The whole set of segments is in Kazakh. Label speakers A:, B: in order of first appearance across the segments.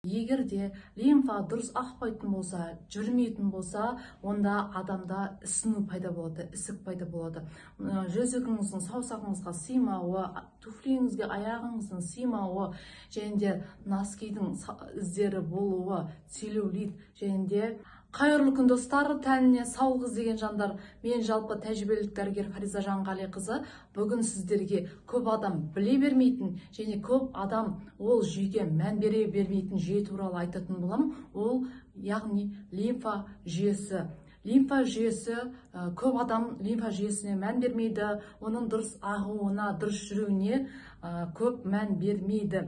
A: Егер де лимфа дұрыс ақпайтын болса, жүрмейтін болса, онда адамда ісіну пайда болады, ісік пайда болады. Жүзігіңіздің саусағыңызға сыймауы, туфлиіңізге аяғыңыздың сыймауы, және де носкидің іздері болуы, целлюлит және де. Қайырлы күн, достар, тәніне саулық іздеген жандар. Мен жалпы тәжірибелік дәрігер Фариза Жанғалиқызы. Бүгін сіздерге көп адам біле бермейтін және көп адам ол жүйеге мән бере бермейтін жүйе туралы айтатын боламын. Ол, яғни, лимфа жүйесі. Лимфа жүйесі, көп адам лимфа жүйесіне мән бермейді, оның дұрыс ағуына, дұрыс жүруіне көп мән бермейді.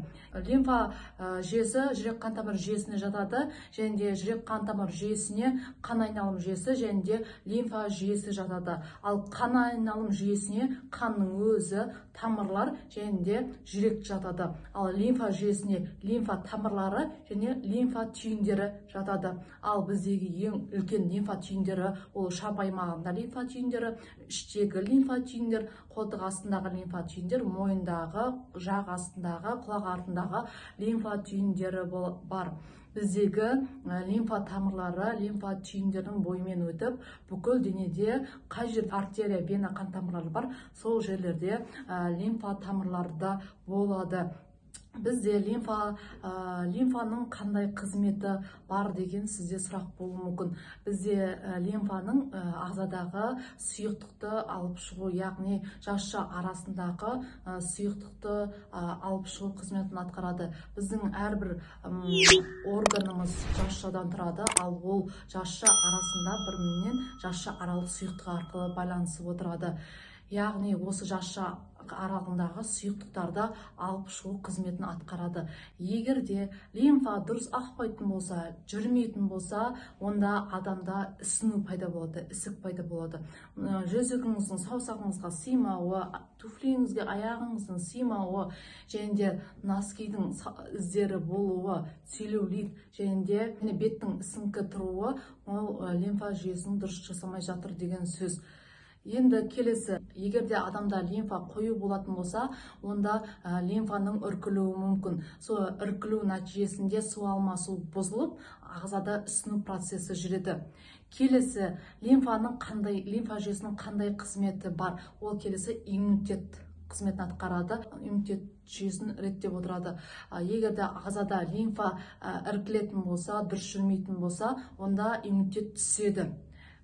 A: Лимфа жүйесі жүрек қан тамыр жүйесіне жатады және де жүрек қан тамыр жүйесіне қан айналым жүйесі және де лимфа жүйесі жатады. Ал қан айналым жүйесіне қанның өзі, тамырлар және де жүрек жатады. Ал лимфа жүйесіне лимфа тамырлары және лимфа түйіндері жатады. Ал біздегі ең үлкен лимфа түйіндері ол шап аймағында лимфа түйіндері, іштегі лимфа түйіндер, қолтық астындағы лимфа түйіндер, мойындағы, жақ астындағы, құлақ артындағы лимфа түйіндері бар. Біздегі лимфа тамырлары лимфа түйіндерінің бойымен өтіп, бүкіл денеде қай жерде артерия, вена, қан тамырлары бар, сол жерлерде лимфа тамырлары да болады. Бізде лимфаның қандай қызметі бар деген сізде сұрақ болуы мүмкін. Бізде лимфаның ағзадағы сұйықтықты алып шығу, яғни жасша арасындағы сұйықтықты алып шығу қызметін атқарады. Біздің әрбір органымыз жасшадан тұрады, ал ол жасша арасында бір-бірінен жасша аралық сұйықтық арқылы байланысып отырады. Яғни осы жасша аралығындағы сұйықтықтарды алып шығу қызметін атқарады. Егер де лимфа дұрыс ақпайтын болса, жүрмейтін болса, онда адамда ісіну пайда болады, ісік пайда болады. Жүзігіңіздің саусағыңызға сыймауы, туфлиіңізге аяғыңыздың сыймауы және де носкидің іздері болуы, целлюлит және де беттің ісіңкі тұруы, ол лимфа жүйесінің дұрыс жасамай жатыр деген сөз. Енді келесі, егер де адамда лимфа қою болатын болса, онда лимфаның үркілуі мүмкін. Сол үркілу нәтижесінде су алмасу бұзылып, ағзада ісіну процесі жүреді. Келесі, лимфа жүйесінің қандай қызметі бар? Ол келесі иммунитет қызметін атқарады, иммунитет жүйесін реттеп отырады. Егер де ағзада лимфа іркілетін болса, дұрыс жүрмейтін болса, онда иммунитет түседі.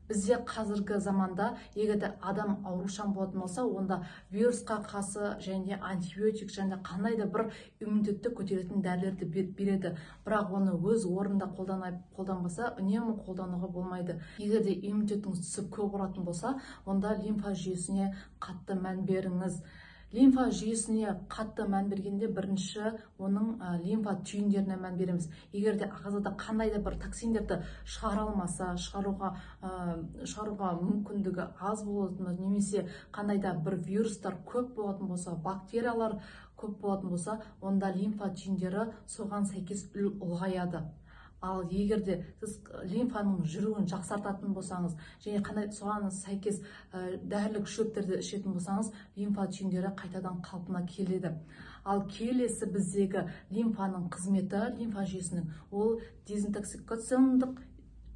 A: Бізде қазіргі заманда егер де адам аурушаң болатын болса, онда вирусқа қарсы және антибиотик және қандай да бір иммунитетті көтеретін дәрілерді береді. Бірақ оны өз орнында қолданбаса, үнемі қолдануға болмайды. Егер де иммунитеттің түсіп көп ұратын болса, онда лимфа жүйесіне қатты мән беріңіз. Лимфа жүйесіне қатты мән бергенде бірінші оның лимфа түйіндеріне мән береміз. Егер де ағзада қандай да бір токсиндерді шығара алмаса, шығаруға мүмкіндігі аз болатын, немесе қандай да бір вирустар көп болатын болса, бактериялар көп болатын болса, онда лимфа түйіндері соған сәйкес ұлғаяды. Ал егер де сіз лимфаның жүруін жақсартатын болсаңыз және қандай соған сәйкес дәрілік шөптерді ішетін болсаңыз, лимфа түйіндері қайтадан қалпына келеді. Ал келесі біздегі лимфаның қызметі, лимфа жүйесінің, ол дезинтоксикациондық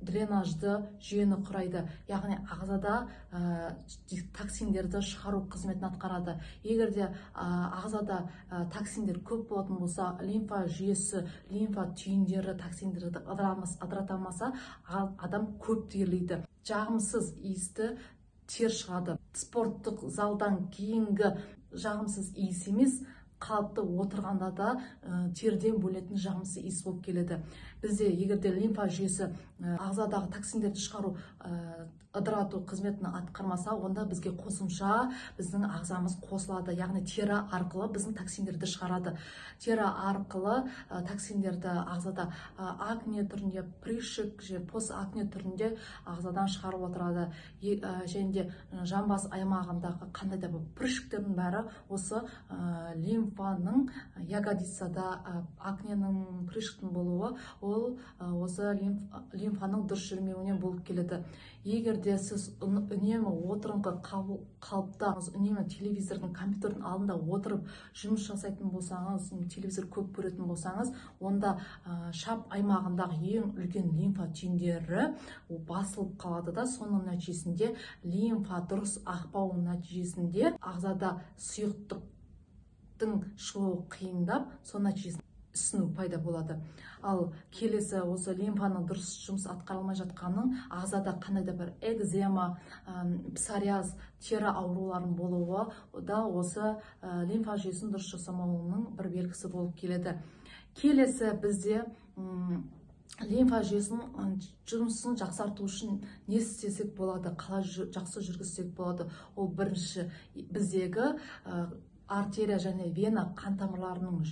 A: дренажды жүйені құрайды. Яғни ағзада токсиндерді шығару қызметін атқарады. Егер де ағзада токсиндер көп болатын болса, лимфа жүйесі, лимфа түйіндері токсиндерді ыдырата алмаса, адам көп терлейді. Жағымсыз иісті тер шығады. Спорттық залдан кейінгі жағымсыз иіс емес, қалыпты отырғанда да терден бөлетін жағымсыз иіс болып келеді. Бізде егер де лимфа жүйесі ағзадағы токсиндерді шығару, ыдырату қызметін атқармаса, онда бізге қосымша біздің ағзамыз қосылады. Яғни тері арқылы біздің токсиндерді шығарады. Тері арқылы токсиндерді ағзада акне түрінде, прыщик же постакне түрінде ағзадан шығарып отырады. Және де жамбас аймағындағы қандай да бір прыщиктердің бәрі осы лимфа Лимфаның ягодицада акненің, прыщтың болуы ол осы лимфаның дұрыс жүрмеуінен болып келеді. Егер де сіз үнемі отырыңқы қалыпта, үнемі телевизордың, компьютердің алдында отырып жұмыс жасайтын болсаңыз, телевизор көп көретін болсаңыз, онда шап аймағындағы ең үлкен лимфа түйіндері басылып қалады да, соның нәтижесінде лимфа дұрыс ақпауының нәтижесінде ағзада сұйықтықтың шығуы қиындап, соның нәтижесінде ісіну пайда болады. Ал келесі осы лимфаның дұрыс жұмыс атқара алмай жатқанын ағзада қандай да бір экзема, псориаз, тері ауруларының болуы да осы лимфа жүйесін дұрыс жасамауының бір белгісі болып келеді. Келесі бізде лимфа жүйесінің жұмысын жақсарту үшін не істесек болады, қалай жақсы жүргізсек болады? Ол бірінші біздегі артерия және вена қан тамырларының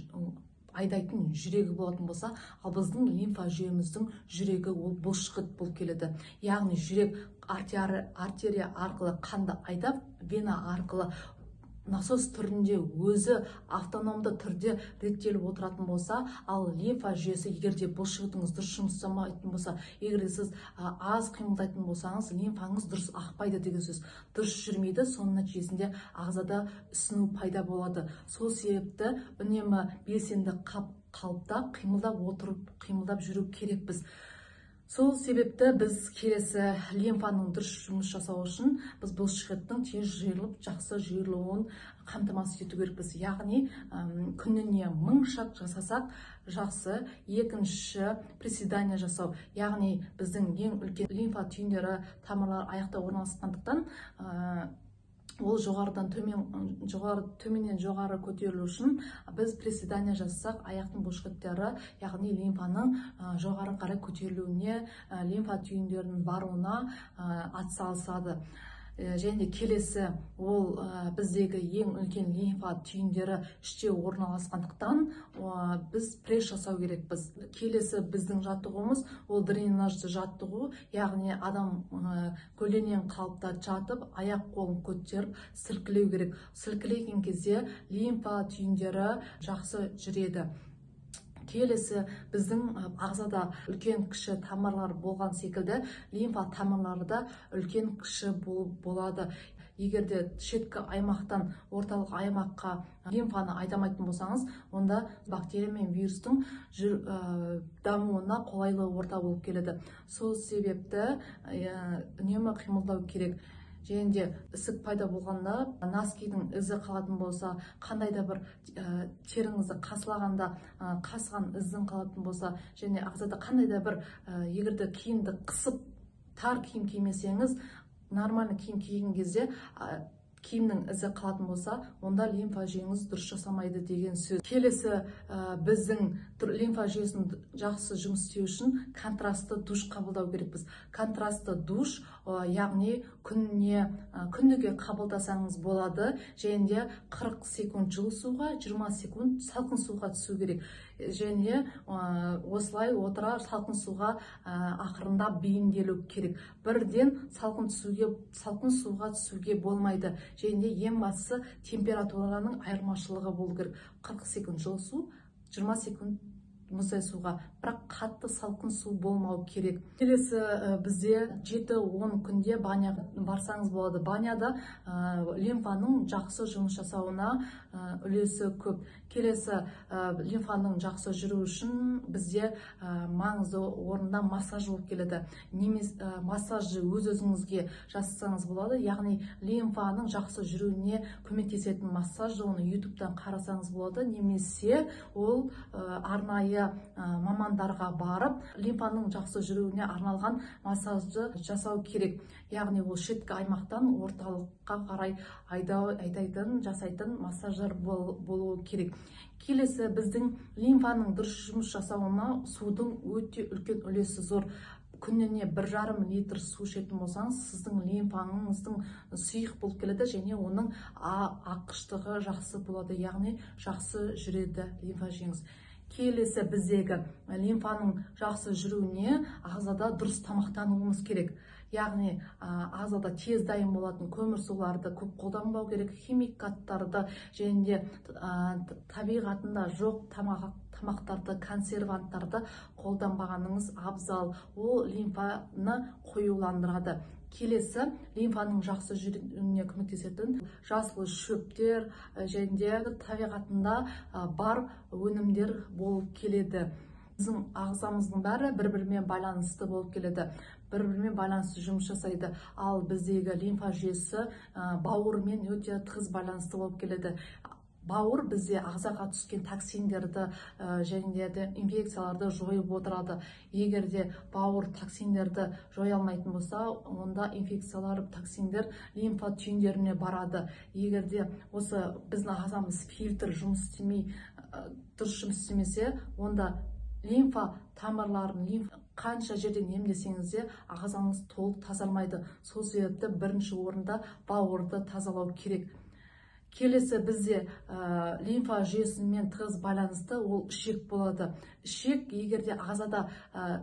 A: айдайтын жүрегі болатын болса, ал біздің лимфа жүйеміздің жүрегі ол бұлшықет болып келеді. Яғни жүрек артерия арқылы қанды айдап, вена арқылы насос түрінде өзі автономды түрде реттеліп отыратын болса, ал лимфа жүйесі егер де бұлшықетіңіз дұрыс жұмыс жасамайтын болса, егер де сіз аз қимылдайтын болсаңыз, лимфаңыз дұрыс ақпайды деген сөз, дұрыс жүрмейді, соның нәтижесінде ағзада ісіну пайда болады. Сол себепті үнемі белсенді қалыпта қимылдап отырып, қимылдап жүру керекпіз. Сол себепті біз келесі лимфаның дұрыс жұмыс жасауы үшін біз бұлшықеттің тез жиырылып, жақсы жиырылуын қамтамасыз ету керекпіз. Яғни күніне 1000 шаг жасасақ жақсы. Екінші, приседание жасау. Яғни біздің ең үлкен лимфа түйіндері, тамырлар аяқта орналасқандықтан, ол жоғарыдан төмен, жоғары, төменнен жоғары көтерілу үшін біз приседание жасасақ, аяқтың бұлшықеттері, яғни лимфаның жоғары қарай көтерілуіне, лимфа түйіндерінің баруына атсалысады. Және де келесі ол біздегі ең үлкен лимфа түйіндері іште орналасқандықтан, біз пресс жасау керекпіз. Келесі біздің жаттығуымыз ол дренажды жаттығу, яғни адам көлденең қалыпта жатып, аяқ қолын көтеріп сілкілеу керек. Сілкілеген кезде лимфа түйіндері жақсы жүреді. Келесі біздің ағзада үлкен кіші тамырлар болған секілді лимфа тамырлары да үлкен кіші болады. Егер де шеткі аймақтан орталық аймаққа лимфаны айдамайтын болсаңыз, онда бактерия мен вирустың дамуына қолайлы орта болып келеді. Сол себепті үнемі қимылдау керек. Және де ісік пайда болғанда, носкидің ізі қалатын болса, қандай да бір теріңізді қасылағанда, қасыған іздің қалатын болса, және ағзада қандай да бір, егер де киімді қысып тар киім кимесеңіз, нормальный киім киген кезде киімнің ізі қалатын болса, онда лимфа жүйеңіз дұрыс жасамайды деген сөз. Келесі біздің лимфа жүйесін жақсы жұмыс істеу үшін контрастты душ қабылдау керекпіз. Контрастты душ, яғни күніге қабылдасаңыз болады, және де 40 секунд жылы суға, 20 секунд салқын суға түсу керек. Және осылай отыра салқын суға ақырындап бейімделу керек. Бірден салқын суға түсуге болмайды. Және де ең бастысы температураның айырмашылығы болу керек. 40 секунд жылы су, 20 секунд мұздай суға, бірақ қатты салқын су болмау керек. Келесі бізде 7-10 күнде баняға барсаңыз болады. Баняда лимфаның жақсы жұмыс жасауына үлесі көп. Келесі лимфаның жақсы жүру үшін бізде маңызды орында массаж болып келеді. Немесе массажды өз-өзіңізге жасасаңыз болады, яғни лимфаның жақсы жүруіне көмектесетін массажды оны YouTube'дан қарасаңыз болады, немесе ол арнайы мамандарға барып лимфаның жақсы жүруіне арналған массажды жасау керек. Яғни ол шеткі аймақтан орталыққа қарай айдайтын, жасайтын массаждар болуы керек. Келесі біздің лимфаның дұрыс жұмыс жасауына судың өте үлкен үлесі зор. Күніне 1,5 литр су ішетін болсаңыз, сіздің лимфаңыздың сұйық болып келеді және оның аққыштығы жақсы болады, яғни жақсы жүреді лимфа жүйеңіз. Келесі біздегі лимфаның жақсы жүруіне ағзада дұрыс тамақтануымыз керек. Яғни ағзада тез дайын болатын көмірсуларды көп қолданбау керек, химикаттарды және де табиғатында жоқ тамақтарды, консерванттарды қолданбағаныңыз абзал. Ол лимфаны қоюландырады. Келесі лимфаның жақсы жүруіне көмектесетін жасыл шөптер және де табиғатында бар өнімдер болып келеді. Біздің ағзамыздың бәрі бір-бірімен байланысты болып келеді, бір-бірімен байланысты жұмыс жасайды. Ал біздегі лимфа жүйесі бауырмен өте тығыз байланысты болып келеді. Бауыр бізде ағзаға түскен токсиндерді және де инфекцияларды жойып отырады. Егер де бауыр токсиндерді жоя алмайтын болса, онда инфекциялар, токсиндер лимфа түйіндеріне барады. Егер де осы біздің ағзамыз фильтр жұмыс істемей, дұрыс жұмыс істемесе, онда лимфа тамырларын, лимфа қанша жерден емдесеңіз де ағзаңыз толық тазармайды. Сол себепті бірінші орында бауырды тазалау керек. Келесі бізде лимфа жүйесімен тығыз байланысты ол ішек болады. Ішек, егер де ағзада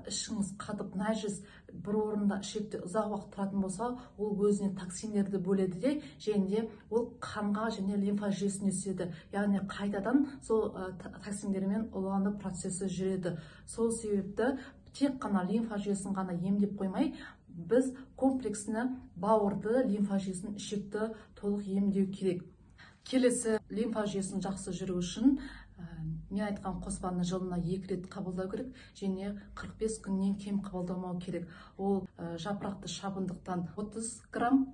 A: ішіңіз қатып, нәжіс бір орында ішекте ұзақ уақыт тұратын болса, ол өзіне токсиндерді бөледі де, және де ол қанға және лимфа жүйесіне түседі. Яғни қайтадан сол токсиндермен улану процесі жүреді. Сол себепті тек қана лимфа жүйесін ғана емдеп қоймай, біз комплексіні бауырды, лимфа жүйесін, ішекті толық емдеу керек. Келесі лимфа жүйесін жақсы жүру үшін мен айтқан қоспаны жылына 2 рет қабылдау керек және 45 күннен кем қабылдамау керек. Ол жапырақты шабындықтан 30 грамм,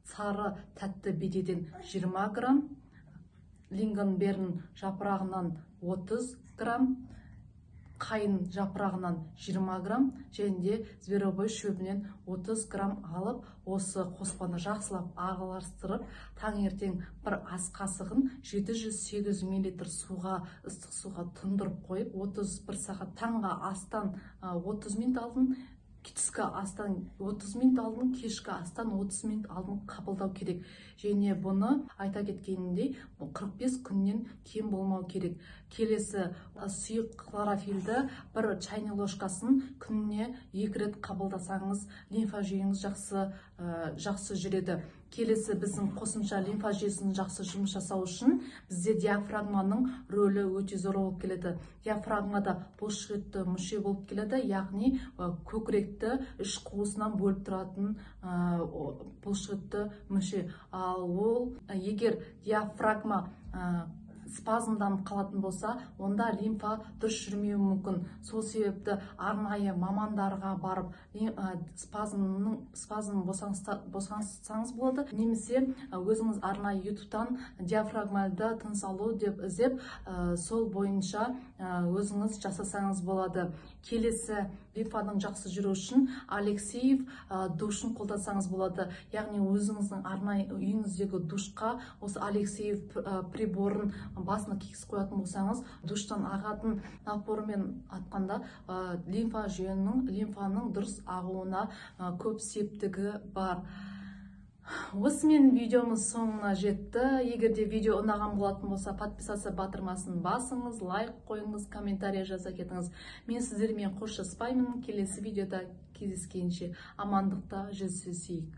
A: сары тәтті бедеден 20 грамм, лингонберн жапырағынан 30 грамм, қайын жапырағынан 20 грамм және де зверобой шөбінен 30 грамм алып, осы қоспаны жақсылап араластырып, таңертең бір ас қасығын 708 мл суға, ыстық суға тұндырып қойып, 31 сағат таңғы астан 30 минут алдын, түскі астан 30 минут алдын, кешкі астан 30 минут алдын қабылдау керек. Және бұны айта кеткенімдей 45 күннен кем болмау керек. Келесі сұйық хлорофилді бір чайный ложкасын күніне 2 рет қабылдасаңыз, лимфа жүйеңіз жақсы жүреді. Келесі біздің қосымша лимфа жүйесінің жақсы жұмыс жасау үшін бізде диафрагманың рөлі өте зор болып келеді. Диафрагмада бұлшықетті мүше болып келеді, яғни көкіректі үш қуысынан бөліп тұратын бұлшықетті мүше. Ал ол егер диафрагма спазмданып қалатын болса, онда лимфа дұрыс жүрмеуі мүмкін. Сол себепті арнайы мамандарға барып спазм босансаңыз болады, немесе өзіңіз арнайы ютубтан диафрагмалды тыныс алу деп іздеп, сол бойынша өзіңіз жасасаңыз болады. Келесі лимфаның жақсы жүру үшін Алексеев душын қолдансаңыз болады. Яғни өзіңіздің арнайы үйіңіздегі душқа осы Алексеев приборын басына кигізіп қоятын болсаңыз, душтан ағатын напормен атқанда лимфа жүйенің, лимфаның дұрыс ағуына көп септігі бар. Осымен видеомыз соңына жетті. Егер де видео ұнаған болатын болса, подписаться батырмасын басыңыз, лайк қойыңыз, комментарий жаза кетіңіз. Мен сіздермен қоштаспаймын. Келесі видеода кездескенше амандықта жүздесейік.